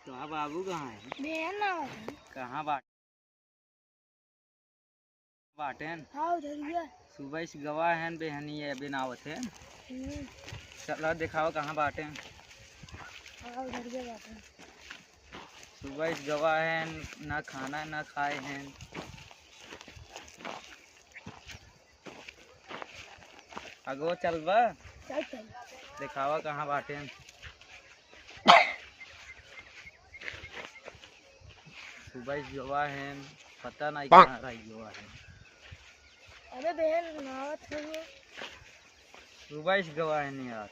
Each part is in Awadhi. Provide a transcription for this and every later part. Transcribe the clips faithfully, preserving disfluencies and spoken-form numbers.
तो हाँ, बाबू कहाँ है? बेहन ना होता। कहाँ बाटे? बाटेन? हाँ, उधर ही है। सुबह से गवा हैं, बेहनी है, अबे ना आवत हैं। हम्म। चला देखावा कहाँ बाटेन। हाँ, उधर ही बाटेन। सुबह से गवा हैं, ना खाना ना खाए हैं। अगो चलबा? चल, चल। देखावा कहाँ बाटेन। सुबह से गवा हैं, पता नहीं कहाँ रह गवा हैं। अबे बहन, नावत होइए। सुबह से गवा हैं यार।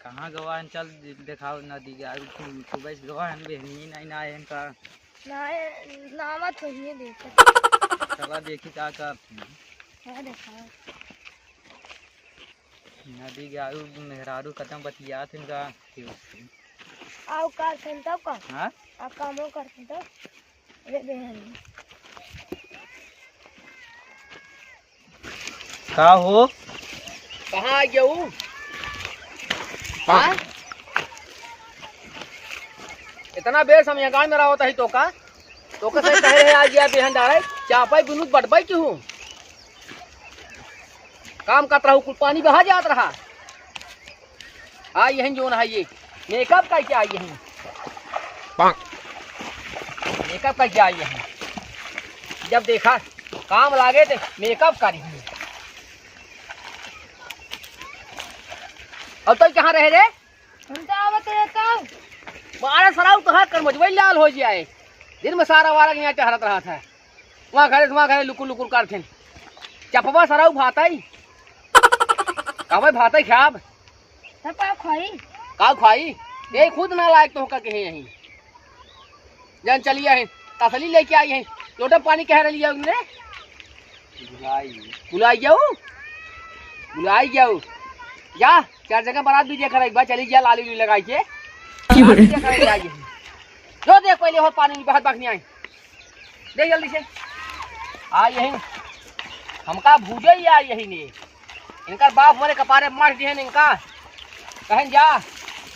कहाँ गवा हैं? चल दे-, देखाओ नदी के। अभी तुम सुबह से गवा हैं, बेहनी नहीं ना आए हैं का? ना, नावत होइए देखो। चला देखी का करत हैं। हाँ, देखाओ। नदी के आगू मेहरारू कतम बतियात हैं का? आओ करत हैं तब का? हाँ? आ कामो करत हैं तब? अरे बेहन। का हो? कहाँ आ गया वो? हाँ? इतना बेर समय गाँव में रहा होता ही तो का? तो कैसे कह रहे आज या बेहन डारे? चापाई बिनुत बटबाई क्यों? काम करत रहू, कुल पानी बहा जात रहा। आ यही जोन है ये, मेकअप का क्या यही? मेकअप का क्या यही? जब देखा काम लागे तो मेकअप करी। अब तो कहाँ रहे रे? हम तो आवत रहता हूँ। मारा सराउ तो हाथ कर मजबूरी लाल हो जाए। दिन में सारा वारा यहाँ टहरत रहा था। वहाँ घरे से वहाँ घरे लुकुर लुकुर करथिन। चपवा सराउ भाताई। कहवे भाताई खाब। तब का खाई? का खाई? ये खुद ना लायक तो का कहे यहीं। जन चली आई, तसली लेके आई है। लोटा पानी कह रही है उनने? बुलाई। बुलाई जाऊ? बुलाई जाऊ। जा, चार जगह बारात भी देखा रही, बा चली जा, लाली उली लगाई के। क्यों रे? बारात भी देखा रही, आई है। जो देख पहले और पानी बहुत बाकी नहीं आई। देख जल्दी से। आ यही। हमका भूजे ही आ यही ने। इनकर बाप हमारे कपारे मार दिए इनका। कहन जा,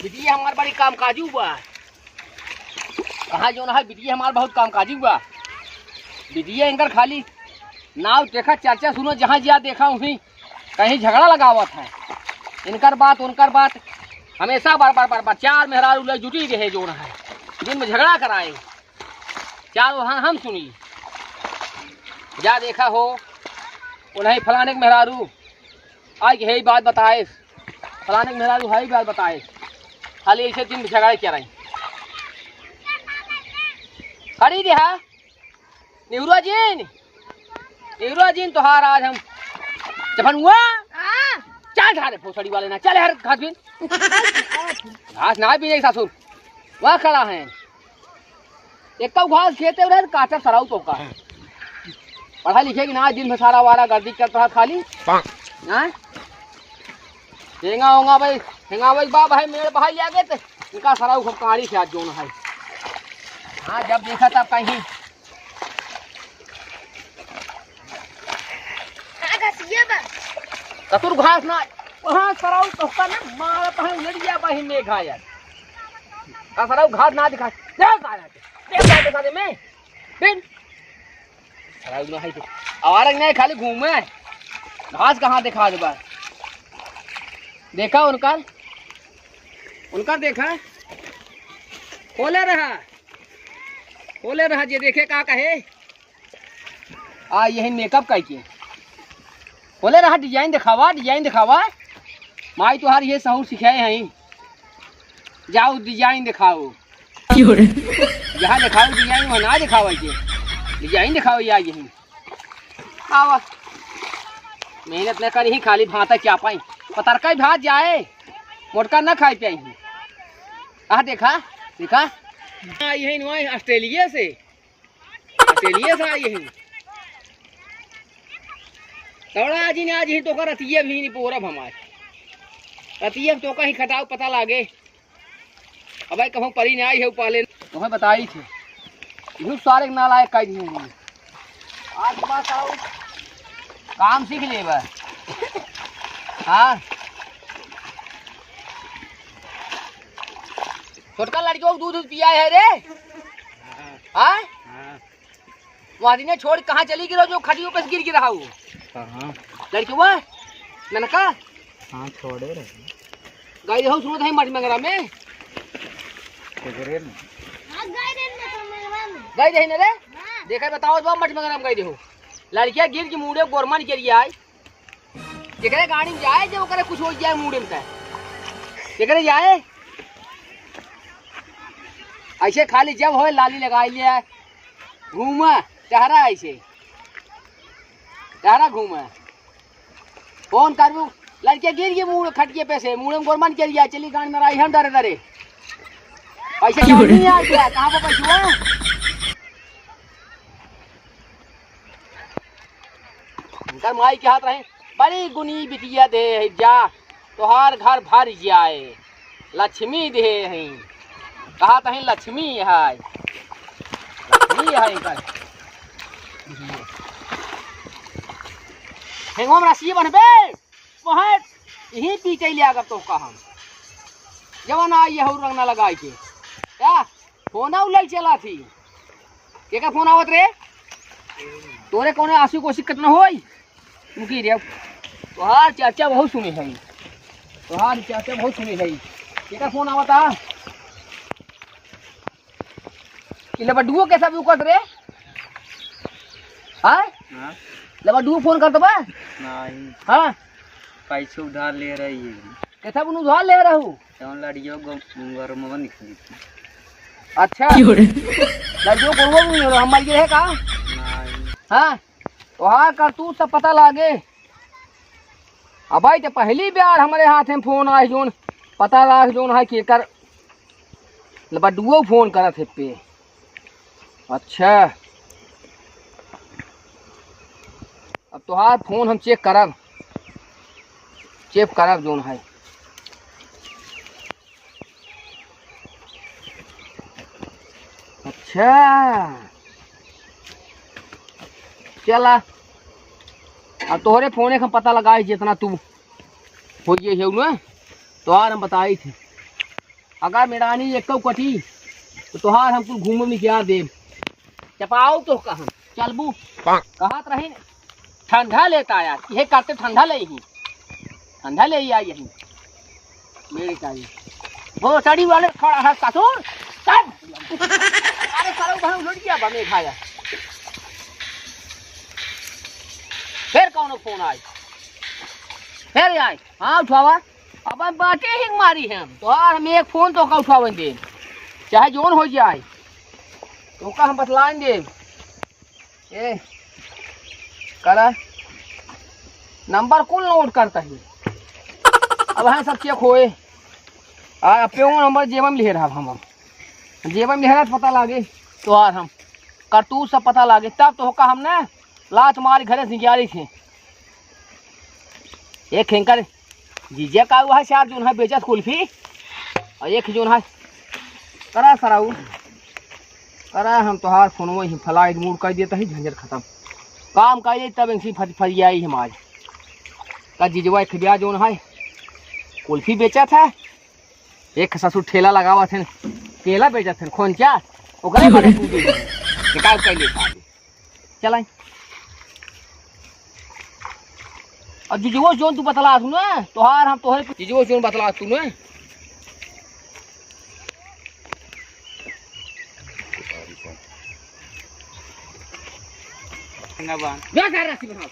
बिटिया हमार बड़ी कामकाजू बा। कहाँ जो ना है, बिटिया हमार बहुत कामकाजी बा। बिटिया इनकर खाली नाव देखा, चर्चा सुनो, जहाँ जिया देखा वहीं कहीं झगड़ा लगावत है। इनकर बात, उनकर बात, हमेशा बार, बार, बार, बार, चार मेहरारू ले जुटी रहे जो ना है, दिन में झगड़ा कराए। चार वहाँ हम सुनी। जा देखा हो, उन्हें फलाने के मेहरारू आज यही बात बताए, फलाने के मेहरारू है ही बात बताए, खाली ऐसे दिन झगड़ा क्या रही। खड़ी रहा, निहुरा जीन, निहुरा जीन तोहार आज हम चपनुआ। हाँ। चल धारे भोसड़ी वाले ना, चल हर घास बीन। घास ना बीने सासुर, वहाँ खड़ा है। एक तो घास खेते रहे, काटत सराउ तो का। पढ़ा लिखे कि ना, दिन भर सारा वारा गर्दी करत रहा खाली। हाँ? हेंगा होंगा भाई, हेंगा भाई बा भाई, मेड़ भाई ले आगे ते। इनका सराउ खूब काड़ी से आज जोन है। हाँ, जब देखा तब कहीं। का घसिया बा? कतुर घास ना, वहाँ सराउ तोहका ना मारत है, उलट गया बा ही मेघा यार। का सराउ घास ना दिखा, देख आ जाते, देख आ दिखा दे मैं, बिन। सराउ ना है तो, आवारा नहीं, खाली घूमे, घास कहाँ दिखा दे बा? देखा उनका, उनका देखा, खोले रहा, खोले रहा, जे देखे का कहे। आ, यही मेकअप कइके। बोले रहा, डिजाइन दिखावा, डिजाइन दिखावा। माई तोहार ये सहूर सिखाए हैं। जाओ, डिजाइन दिखाओ। क्यों रे? जहाँ दिखाओ डिजाइन, वहाँ ना दिखावा के। डिजाइन दिखाओ या यही। आवा। मेहनत न करी, खाली भाता क्या पाई। पतरका ही भात जाए, मोटका न खाई पाई। आ, देखा, देखा। हाँ, यही नुआ ऑस्ट्रेलिया से। चलिए सा, यही। तोड़ा आज ही ना, आज ही तोका रतिया भी नहीं पोरब हमार। रतिया तोका ही खटाव पता लागे। अबे कहूँ परी ना आई है उपाले। तुम्हें बताई थे। यू सारे नालायक काई दिए हैं। आज बात आओ। काम सीख लेबा। हाँ। छोटका लड़कियों को दूध, दूध पिया है रे। हाँ? हाँ। वहाँ ने छोड़ कहाँ चली गिरो जो खटियो पे से गिर गिरा हो? कहाँ? लड़कियों, ननका? हाँ, छोड़े रहे। गई रहो, सुनो थे मठ मंगरा में। केकरे में? हाँ, गई रहे ना तो मंगरा में। गई रही ना रे? हाँ। देखा बताओ, जो मठ मंगरा में गई रहो। लड़किया गिर के मुड़े गोरमन के लिए आई। जेकरे गाड़ी में जाए, जे ओकरे कुछ हो जाए मूड में तय। जेकरे जाए, ऐसे खाली जब होए लाली लगाई ले, घूमा, टहरा ऐसे, टहरा घूमा। फोन करबू, लड़के गिर गए मूड़ खटिए पे से, मूड़ में गोरमन चल गया, चली गाड़ी में रही हम डरे डरे। पैसे क्यों नहीं आ गया, कहाँ पर पैसे हुआ? उनकर माई के हाथ रहे, "बड़ी गुनी बिटिया दे है जा, तोहार घर भर जाए, लक्ष्मी दे है।" कहा तही लक्ष्मी है, लक्ष्मी है इनकर। हेंगो में रस्सी बनबे, वहाँ यहीं पीटे ले आगर तो कहा। जवान आई है रंगना लगाई के। क्या? फोन आउ लग चला थी। के का फोन आवत रे? तोरे कौने आंसू कोसी कितना होई? रुकी रे। तोहार चर्चा बहुत सुनी है। तोहार चर्चा बहुत सुनी है। के का फोन आवता? ई लबडुओ कैसा भी उकत रे? हाँ? हाँ? लबडुओ फोन करत बा? नहीं। हाँ? पैसे उधार ले रही है। कैसा बुन उधार ले रहू? जौन लड़ियो गो-, गोरमवा निकली थी। अच्छा। क्यों रे? लड़ियो गोरमवा भी निकलो, हम मर गए हैं का? नहीं। हाँ? तोहार करतूत सब पता लागे। अब भाई, ते पहली बार हमरे हाथ में फोन आए, जोन पता लाग, जोन है केकर लबडुओ फोन करत है पे। अच्छा, अब तोहार फोन हम चेक करब, चेक करब जोन है। अच्छा, चला, अब तोहरे फोने का पता लगाई, जितना तू हो ये है ना, तोहार हम बताई थे। अगर मेड़ानी एक कटी, तो तोहार हम कुल घूमब निकिया देब। चपाओ तो कहम, चलबू। कहत रही, ठंडा लेता आया, ये करते ठंडा ले ही, ठंडा ले ही आई यही। मेरे का ये भोसड़ी वाले खड़ा है ससुर, तब। अरे साला, वहाँ उलट गया बा, मैं खाया। फिर कौनो फोन आए, फिर आए, हाँ, उठावा। अब हम बाटे ही मारी हम, तो यार हम एक फोन तो का उठावन दे, चाहे जोन हो जाए, तो का हम बतलाएंगे। ए, करा, नंबर कुल नोट करता ही। अब हाँ सब चेक होए। आ, अब पे वो नंबर जेब में लिहे रहा हम, हम। जेब में लिहे रहा तो पता लागे, तो यार हम करतूत सब पता लागे, तब तो का हम ना लात मार घरे से निकाली थे। एक हैंकर जीजे का हुआ है, चार जोन है बेचत कुल्फी, और एक जोन है करा सराऊ, करा हम तोहार फोनवा ही flight mode कर देता ही, झंझट खत्म। काम कर दे तब इनसी फट फरियाई हम आज। का जीजवा एक बिया जोन है कुल्फी बेचत है, एक ससुर ठेला लगावत है, केला बेचत है, खोंचा, ओकरे पर तू दे दे। निकाल कर ले साहब। चलाई। और जिजवो जोन तू बतला तू ना, तोहार हम तोहरे जिजवो जोन बतला तू ना। ना बान। जा कर रहा सी बनाओ।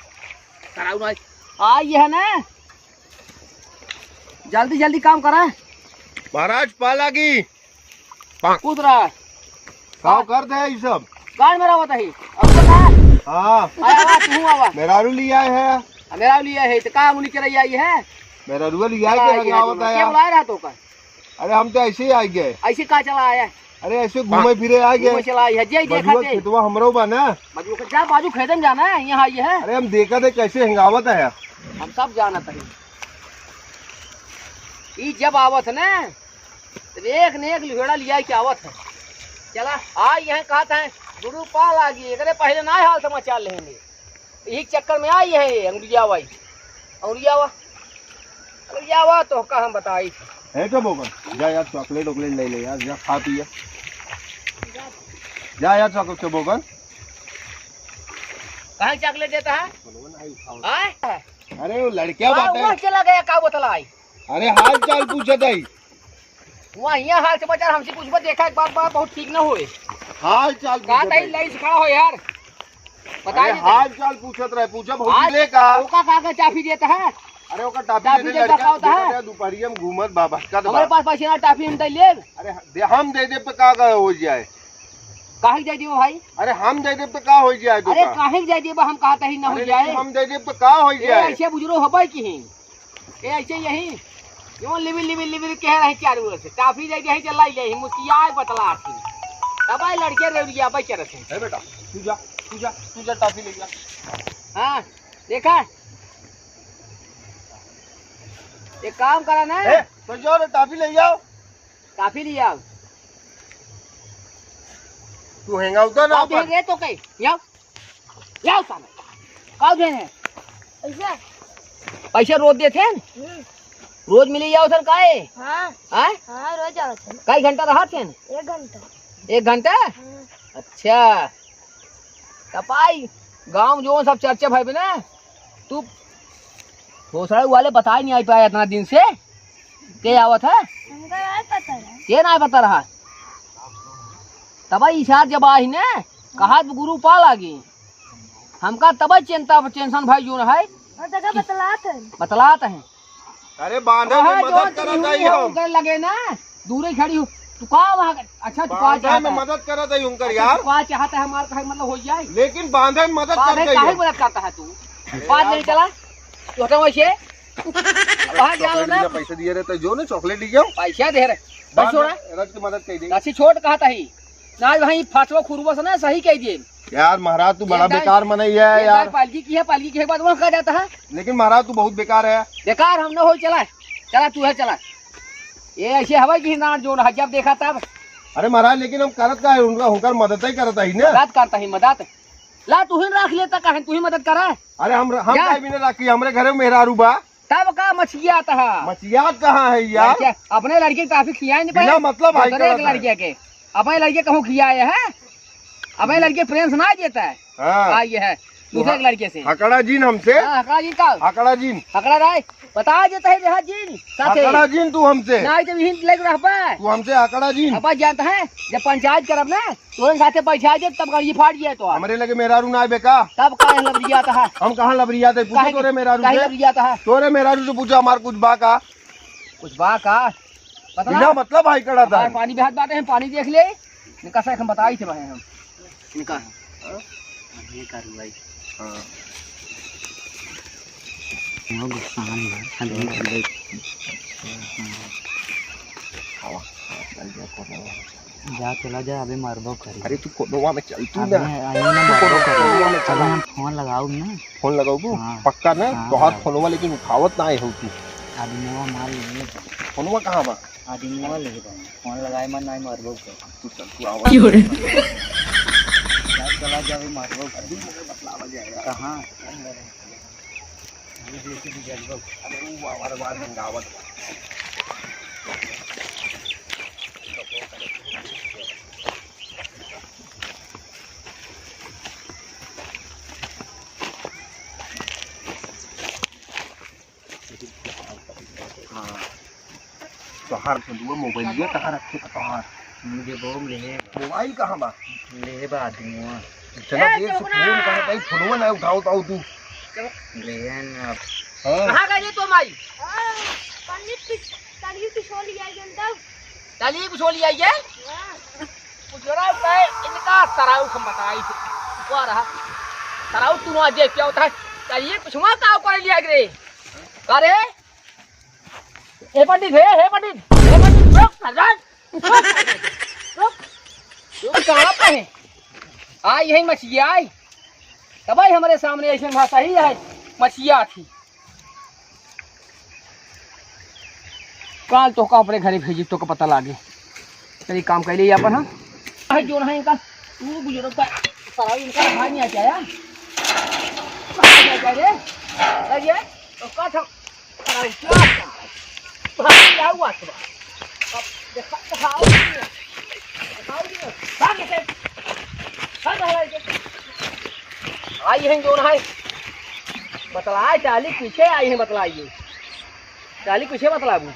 कराऊ ना। आ, ये है ना। जल्दी, जल्दी काम करा। महाराज, पाला की। कूद रहा है। का कर दे ई सब? गाड़ में रहत है। अब तो का? हाँ। आया बा, तू आवा। मेहरारू ले आए है। आ, मेहरारू ले आए है, तो का मुनी चला आई है? मेहरारुआ ले आए का के आई है हंगावत तू? है के यार। बुलाए रहा तो का? अरे हम तो ऐसे ही आ गए। ऐसे का चला आया? अरे ऐसे घूमे फिरे आ गए। घूमे चला आई है, जे देखा बजुआ थे। खेतवा हमरो बा ना। बजुआ के जा, बाजू खेतन जाना है, यहाँ आई है। अरे हम देखा थे कैसे हंगावत है। हम सब जानत है। ई जब आवत है ना, तो एक ने एक लिहोड़ा लिया के आवत है। चला, आ यह कहत है, गुरु पा लागी, एकरे पहले ना हाल समाचार लेंगे। यही चक्कर में आई है अंगुरिया वाई। अंगुरिया वा, अंगुरिया वा तो का हम बताई। है क्या बोकन? जा यार, चॉकलेट वॉकलेट ले ले यार, जा खा पी यार। जा यार, चॉकलेट के बोकन। कहाँ चॉकलेट देता है? आय? अरे वो लड़किया हाँ, बात है। वहाँ चला गया, का बतलाई? अरे हाल चाल पूछत है। वहाँ यहाँ हाल समाचार हमसे पूछबा, देखा एक बार, बार बहुत ठीक ना होए। हाल चाल का पूछत तई है। लाइन से खड़ा हो यार। बताइए अरे तो। हाल चाल पूछत रहे, पूछा भौजी हाल ले का? ओका का का चाफी देता है? अरे ओका टाफी चाफी देने देता लड़का का होता है? देखा था, दोपहरिया में घूमत बा, भटका तो हमारे बा। पास पैसे ना, टाफी हम दे लेब। अरे दे, हम दे देब तो का का हो जाए? काहे के दे दियो भाई? अरे हम दे देब तो का हो जाए? अरे दुकान काहे के दे दियो, हम कहत ही ना हो अरे जाए। लेकिन हम दे देब तो का हो ए, जाए? ऐसे बुजुर्ग होबे की ही। ए, ऐसे यही, क्यों लिबिर, लिबिर, लिबिर कह रहे चारों ओर से? टाफी दे दे, चला ले, मुस्किया बतला आखिर। तब आए लड़के रेवड़िया पे चढ़त हैं। ए बेटा, तू जा, तू जा, तू जा, टाफी ले जा। हाँ, देखा? एक काम करा ना। ए, तो जाओ रे, टाफी ले जाओ। टाफी ले आओ। तू हैंग आउट ना का भेज अपन। रहे तो कहीं? ले आओ। ले आओ साला। का भेज है? पैसा। पैसा रोज देते हैं? हम्म। रोज मिली जाओ सर काहे? हाँ। हाँ? हाँ, रोज आओ सर। कई घंटा रहा थे? एक घंटा। एक घंटा? हाँ। अच्छा। तब आई, गाँव जो सब चर्चा भाई बे ना, तू भोसड़ा वाले बताए नहीं आई पाया इतना दिन से, के आवत है? हमका नहीं पता रहा। के नहीं पता रहा? तब इशार जब आई ने, कहा तो गुरु पा लागी। हमका तब चिंता, टेंशन भाई जो है। और जगह बतलात है। बतलात है। अरे बांधे में हाँ, जो मदद करत हई हम। उनकर लगे ना, दूरे खड़ी हो। तू का वहाँ, अच्छा, तू का बांधे में चाहता है? मदद करत हई उनकर अच्छा, यार। तू का चाहता है हमार कहे मतलब हो जाए? लेकिन बांधे में मदद बांधे करत हई काहे हम। मदद करता है तू? अरे बात यार, नहीं चला। तू हटा वैसे। अरे बाहर जा चॉकलेट ना। लिया, पैसे दिए रहे तो जो ना चॉकलेट ले जाओ। पैसा दे रहे। बस बांधे छोड़ा। रख के मदद कर दे। अच्छी छोट कहता ही। ना भाई, फाटवा खुरवा से ना सही कह दिए। यार महाराज, तू बड़ा ये दाई, बेकार मनई है ये यार। दाई पालकी की है, पालकी की है, बाद वहाँ कहा जाता है। लेकिन महाराज, तू बहुत बेकार है। बेकार हम ना हो, चला, चला, तू है, चला। ये ऐसे हवा की ना जो ना, जब देखा तब। अरे महाराज, लेकिन हम करत का है, उनका होकर मदद ही करत ही ना। मदद करता ही, मदद। ला, तू ही रख लेता, काहे तू ही मदद करा। अरे हम, हम जा। काहे बिना राखी, हमरे घरे में मेहरारू बा। तब का मछियात है? मछियात कहाँ है यार? लड़के, अपने लड़के के टाफी खियाए नहीं बिना पाए। मतलब भाई दूसरे करत के है। लड़के के, अपने लड़के कहूँ खियाए है? अपने लड़के प्रेम से ना देता है। हाँ। हाँ, ये है। तू दूसरे ह-, के लड़के से। हकड़ा जीन हमसे। हाँ, हकड़ा जीन का? हकड़ा जीन। हकड़ा राय। बता देता है देहा जीन। साथे। हकड़ा जीन तू हमसे। ना, जब हिंद लेके रहबा। तू हमसे हकड़ा जीन। अब जानता है, जब पंचायत करब ना, तोरे साथे बैठा दे, तब गड़िया फाट जाए तो। हमरे लगे मेहरारू ना आवे का? तब काहे लबरियात है? हम कहाँ लबरियात है? पूछो काहे तोरे मेहरारू काहे से। लबरियात है? तोरे मेहरारू से पूछो, हमार कुछ बा का? कुछ बा का? पता बिना ना। मतलब भाई कड़ा था। हमारे पानी बेहात बाटे हैं, पानी देख ले। इनका से हम बताई थे भाई हम। इनका। हाँ? ये करू भाई। हाँ। यहाँ गुस्सा आ रही है, खाली में खड़े। हवा, हवा, चल जा, कोनवा। जा, चला जा, अबे मरबो करी। अरे, तू कोनवा में चल, तू अबे ना। आई ना, तू मरबो कोनवा करी। में चला। अबे हम फोन लगाऊ ना। फोन लगाऊ? हाँ। पक्का ना? हाँ, तोहार हाँ। फोनवा लेकिन उठावत ना हो तू। आदमी वो मार लिए। फोनवा कहाँ बा? आदमी वो ले गए। फोन लगाए मन ना, मरबो करी। तू चल, तू आवा। क्यों रे? जा, चला जा, अबे मरबो करी। कहाँ? अरे वो आवार आवार मंगावत बा। हाँ। तोहार बंधुआ मोबाइलिया कहाँ रखे बा तोहार? मुझे बम ले। मोबाइल कहाँ बा? ले बा आदमुआ। इतना ए, देर से चुप ना। फोन करत हई, फोनवा ना उठावत हऊ तू। ले ना। हाँ। कहाँ गए तो माई? हाँ, तनी पिस-, तनी पिसोली आई गन तब। तनी पिसोली आई है? हाँ। कुछ रहा है, इनका तराऊ हम बताई थे। क्या रहा? तराऊ तू ना देख क्या होता है? तनी पिसवा का कर लिया रे? अरे, हे पंडित, हे, हे पंडित, हे पंडित, रुक, रुक, रुक, रुक। तू कहाँ पे है? आ, यही मछिया आई। तब आई हमरे सामने ऐसे भाषा ही है, मछिया थी। काल तो का अपने घरे भेजी तो का पता लागे। चलिए काम कर लिए अपन हम। आज जो रहा इनका, तू बुजुर्ग का, सारा इनका भाई नहीं आ जाया। अरे, अरे, तो का था? अरे, क्या था? भाई, क्या हुआ था? अब देखा, दिखाओ, दिखाओ, भाग इसे। भाग, भाग, भाग। आई हैं जोन है। बतलाए, टाली पीछे आई हैं, बतलाइए। टाली पीछे बतलाबू।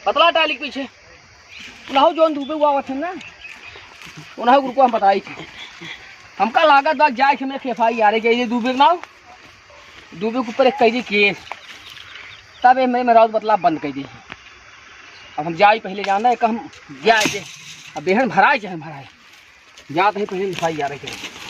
बतला टाली पीछे। उनहु जोन दुबे हुआ आवत है ना, उनहु गुरुको हम बताई थी। हमका लागत बा जाए के हमें एफ आई आर के, ये दुबे के नाम, दुबे के ऊपर एक कह दी केस, तब ये मैं, मेरा बतला बंद कर दी। अब हम जाई पहले जाना है, हम जाए दे, अब बेहन भराए चाहे भराए, जात है पहले एफ आई आर के।